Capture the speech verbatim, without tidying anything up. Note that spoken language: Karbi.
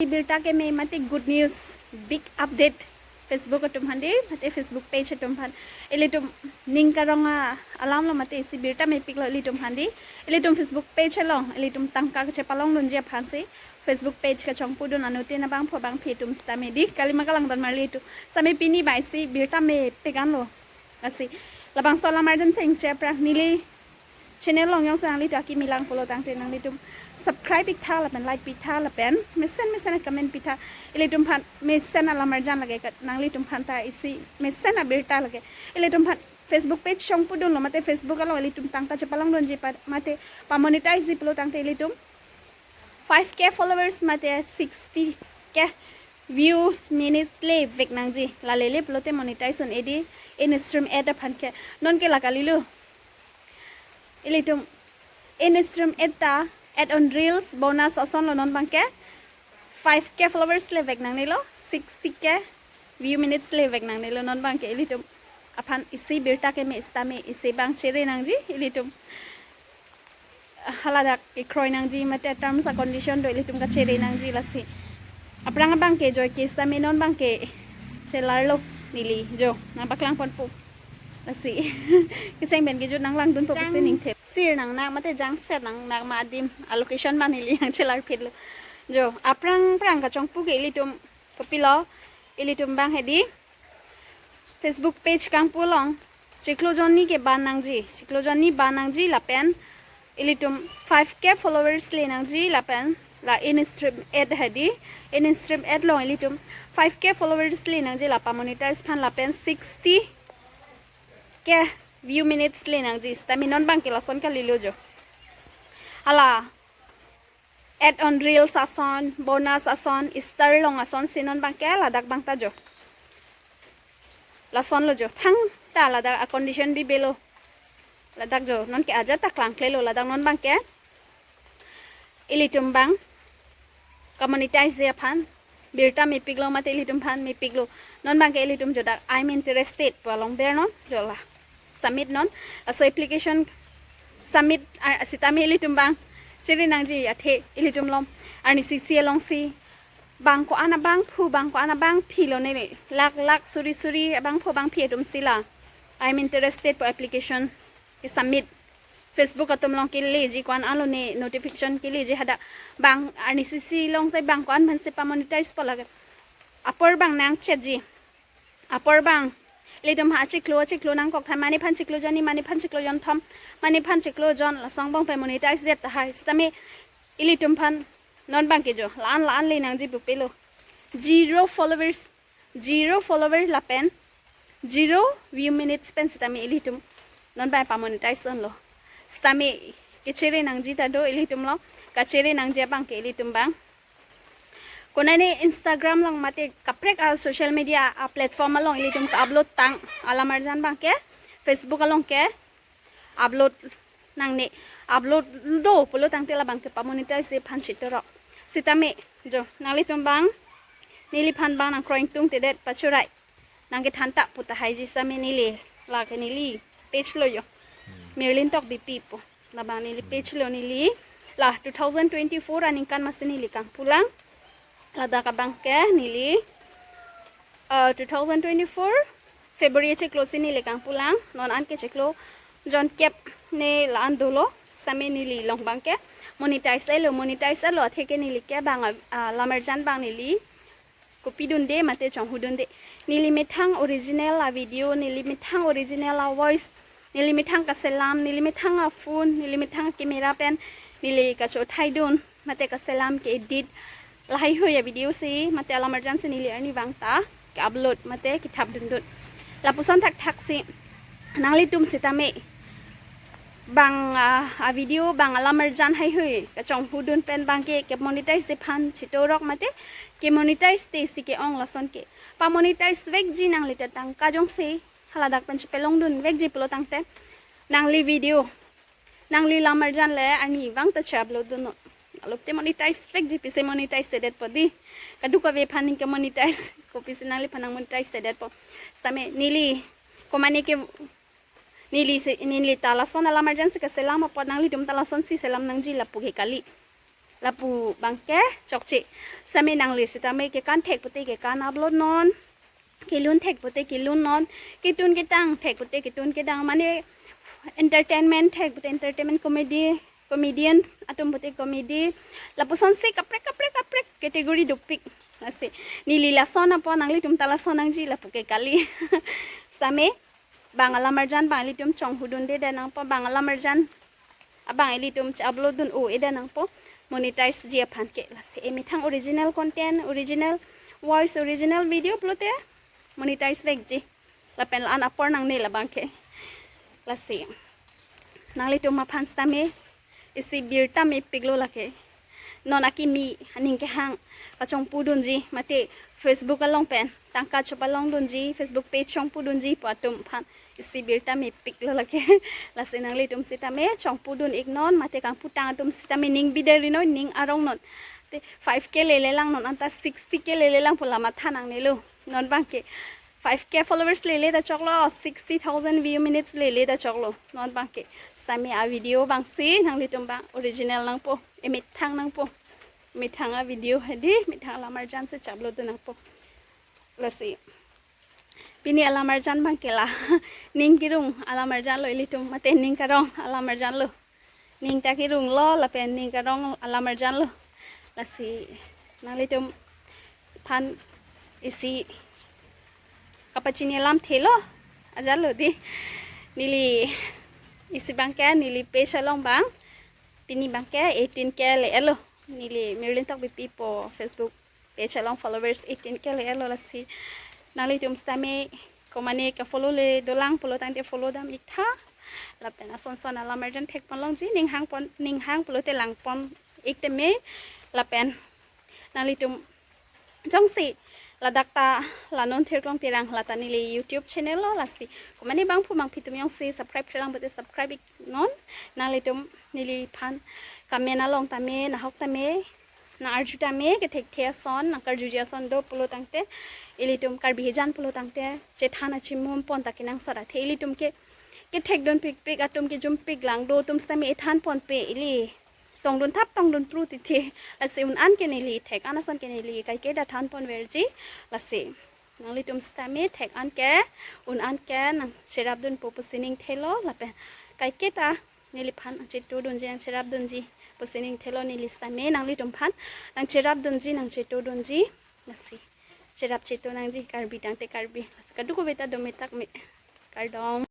Birta keme mate good news, big update Facebook atum aphan di, mate Facebook page atum aphan. Ilitum ning karong a-alam lo mate isi birta mepik lo ilitum aphan di. Ilitum Facebook page along ilitum tangka kachepalongdunji aphansi Facebook page kachongpudun anuttin abangphu abangphi atum sitame di, kalima kalang don marli atum. Sitame pini bai isi birta mepik an lo. Lasi labangso alam arjan thengche aphrang neli channel along jongsi nanglitum akimi lang pulo tangte nanglitum subscribe piktha lapen like piktha lapen mesen mesen comment piktha. Ilitum aphan mesen alam arjan lake kat, nanglitum aphan ta isi mesen abirta lake. Ilitum aphan Facebook page chongpudun lo mate Facebook along ilitum tangka chepalongdunji pa mate pamonetize ji pulo tangte ilitum five K followers mate sixty K views minutes le vek nangji. La lele pulote monetize un-e di in-stream ad aphan ke. Non ke la kalilo. Ilitum in-stream ad ta, ad on reels, bonus ason lo non abangke five K followers le vek nangnelo, sixty K view minutes le vek nangnelo. Non abangke ilitum aphan isi birta keme sitame isi abang chere nangji ilitum. Haladak kekroi nangji mate terms a condition do, ilitum kachere nangji lasi. Aphrang abangke joike sitame non abangke chelarlo neli jo, nangpaklang ponpo. Lasi kecheng pen kejut nanglangdunpo. Jang pusi ningthe. Sir nangnak mate jangset nangnak ma adim a location abang neli nangchelar phitlo. Jo, aphrang aphrang kachongpu ke ilitum kopilo, ilitum abang hedi Facebook page kangpu along chiklo jonni ke ban nangji, chiklo jonni ban nangji lapen ilitum five K followers le nangji lapen la in-stream ad hedi, in-stream ad along ilitum five K followers le nangji la pamonetize aphan lapen sixty K view minutes le nangji. Sitame non abangke lason kalilo jo. Hala ad on reels ason, bonus ason, star long asonsi non abangke ladak abang ta jo. Lason lo jo, thangta ladak a condition bibelo. Ladak jo, non ke ajat ta klangklelo ladak non abangke. Ilitum abang kamonetize ji aphan birta mepiklo mate ilitum aphan mepiklo. Non abangke ilitum jo dak I'm interested pu along ber non jo la submit non. Laso application submit ar-, sitame ilitum abang chere nangji athe ilitum lom arni sisi alongsi bang ko-an abangphu, bang ko-an abangphi lone, lak lak suri suri abangphu abangphi atumsi la I'm interested pu application ke submit. Facebook atum along keleji, ko-an alone notification keleji, hadak bang arni sisi along te bang ko-an aphansi pamonetize po lake. Apor abang nangchetji. Apor abang ilitum ha chiklo chiklo nangkok than, mane aphan chiklo jonni, mane aphan chiklo jonthom, mane aphan chiklo jon, lason abang pen monetize det tahai. Sitame ilitum aphan non abangke jo la-an la-an le nangji pupelo. Zero followers, zero follower lapen zero view minutes pen sitame ilitum non abang pamonetize unlo. Sitame kechere nangji ta do ilitum lo, kachere nangji abangke ilitum abang konane Instagram along mate kaprek a social media a platform along ilitum ka-upload tang alam arjan abangke Facebook along ke upload nangne, upload do pulo tangte labangke pamonetize ji aphan chitorok. Sitame jo nanglitum abang neliphan abang nangkroi ingtungtedet pachurai nangkethan ta pu tahaiji. Sitame neli lake neli page lo jo, Merlin Tokbipi pu. Labang neli page lo, neli la two thousand twenty-four aningkan masi neli kangpu lang. Ladak abangke neli, uh, two thousand twenty-four February chiklo si neli kangpu lang. Non anke chiklo jonkep ne la-an dolo. Sitame neli along abangke monetize elo, monetize elo athe ke neli ke bang a, a, alam arjan abang neli kopidunde mate chonghudunde. Neli methang original a video, neli methang original a voice, neli methang kaselam, neli methang a phone, neli methang a camera pen neli kachothaidun mate kaselam, ke-edit, lahai hui a video si mate alam arjan si neli arnivang ta ke-upload mate kethapdundun. Lapuson thakthak si nanglitum sitame bang, ah, a video bang alam arjan haihui kachonghudun pen abangke ke monetize ji aphan chitorok mate ke monetize te si ke-ong, lason ke pamonetize vekji nangli ta tangka jongsi haladak pen chepalongdun vekji pulo tangte nangli video, nangli alam arjan le arnivang ta che-upload dunnon. Alop te monetize vekji, pisi monetize sedetpo di. Kadokave aphan ningke monetize, kopisi nangliphan nang monetize sedetpo. Sitame neli komane ke neli si, neli ta lason alam arjan si kaselam apot nanglitum ta lasonsi selam nangji lapu ke kali. Lapu abangke chokche. Sitame nangli sitame kekan thek pute kekan upload non. Kelun thek pute kelun non. Ketun ketang thek pute ketun ketang. Mane entertainment thek pute entertainment, comedy, comedian atum pute comedy. Lapusonsi kaprek kaprek kaprek category dopik. Lasi neli lason apot nanglitum ta lason nangji lapu ke kali. Sitame bang alam arjan abang ilitum chonghudunde nangpo, bang alam arjan abang ilitum upload dun-e nangpo, monetize ji aphan ke. Lasi emethang original content, original voice, original video pulote monetize vekji. Lapen la-an apor nangne labangke. Lasi nanglitum aphan sitame isi birta mepiklo lake. Non akimi aning kehang kachongpudunji mate Facebook along pen tangka chopalongdunji, Facebook page chongpudunji pu atum aphan isi birta mepiklo lake. Lasi nanglitum sitame chongpudun-ik non, mate kangputang atum sitame ning bideri non, ning arong non. Te five K lele lang, non anta sixty K lele lang pu la matha nangnelo. Non abangke five K followers lele ta choklo, sixty thousand view minutes lele ta choklo. Non abangke sitame a video abangsi nanglitum abang original nangpo, emethang nangpo. Methang a video hedi, methang alam arjan si chaplo dun nangpo. Lasi pini alam arjan abangke la ning kerung alam arjan lo ilitum, mate ning karong alam arjan lo. Ning ta kerunglo lapen ning karong alam arjan lo. Lasi nanglitum aphan isi kapachini alamthe lo, ajat lo di. Neli isi abangke neli page along abang pini abangke eighteen K le-etlo. Neli Mirlin Tokbipi pu Facebook page along followers eighteen K le-etlo. Lasi nanglitum sitame komane kafollow le dolang pulo tangte follow dam-iktha. Lapen ason son alam arjan thekpon longji, ning hangpon, ning hang pulote langpon-ik tame. Lapen nanglitum jongsi ladak ta la non Thirklong Terang, lata neli YouTube channel lo, lasi komane bangphu bangphi atum jongsi subscribe-re lang pute subscribe-ik non. Nanglitum neliphan comment along tame, nahok tame, nang-arju tame, kethekthe ason, nangkarjuji ason do pulo tangte ilitum Karbi hijan pulo tangte chethan achimum pon ta kenangsot athe ilitum ke kethekdun pikpik atum, kejum pik lang do atum sitame ethan ponpe, ili tongdun thap tongdun pru titi. Lasi un-an ke neli thek-an ason ke neli kaike ta than ponverji. Lasi nanglitum sitame thek-an ke, un-an ke nangcherapdunpo pusi ning thelo, lapen kaike ta neliphan nangchetodunji, nangcherapdunji pusi ning thelo. Neli sitame nanglitum aphan nangcherapdunji, nangchetodunji. Lasi cherap cheto nangji, Karbi tangte Karbi. Lasi kadokave ta dome thak me. Kardom.